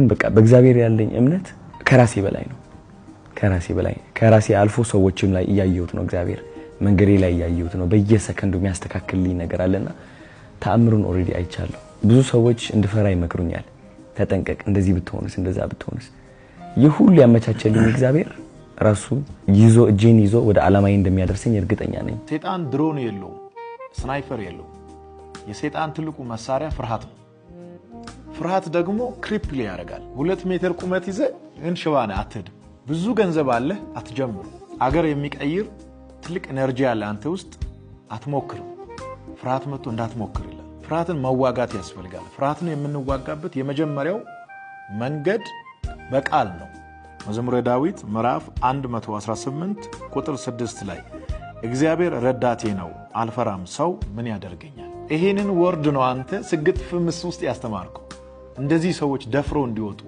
አሁን በቃ በእግዚአብሔር ያለኝ እምነት ከራሴ በላይ ነው። ከራሴ በላይ፣ ከራሴ አልፎ ሰዎችም ላይ እያየሁት ነው። እግዚአብሔር መንገዴ ላይ እያየሁት ነው። በየሰከንዱ የሚያስተካክልልኝ ነገር አለና ተአምሩን already አይቻለሁ። ብዙ ሰዎች እንድፈራ ይመክሩኛል። ተጠንቀቅ፣ እንደዚህ ብትሆንስ፣ እንደዛ ብትሆንስ። ይህ ሁሉ ያመቻቸልኝ እግዚአብሔር ራሱ ይዞ እጄን ይዞ ወደ ዓላማዬ እንደሚያደርሰኝ እርግጠኛ ነኝ። ሰይጣን ድሮን የለውም፣ sniper የለውም። የሰይጣን ትልቁ መሳሪያ ፍርሃት ነው። ፍርሃት ደግሞ cripple ያደርጋል። 2 ሜትር ቁመት ይዘህ ግን ሽባ ነህ፣ አትሄድም። ብዙ ገንዘብ አለህ፣ አትጀምርም። አገር የሚቀይር ትልቅ energy አለ አንተ ውስጥ፣ አትሞክርም። ፍርሃት መጥቶ እንዳትሞክር ይላል። ፍርሃትን መዋጋት ያስፈልጋል። ፍርሃትን የምንዋጋበት የመጀመሪያው መንገድ በቃል ነው። መዝሙረ ዳዊት ምዕራፍ 118 ቁጥር 6 ላይ "እግዚአብሔር ረዳቴ ነው፣ አልፈራም፣ ሰው ምን ያደርገኛል?" ይሄንን word ነው አንተ ስግጥ ፍምስ ውስጥ ያስተማርከው። እንደዚህ ሰዎች ደፍረው እንዲወጡ፣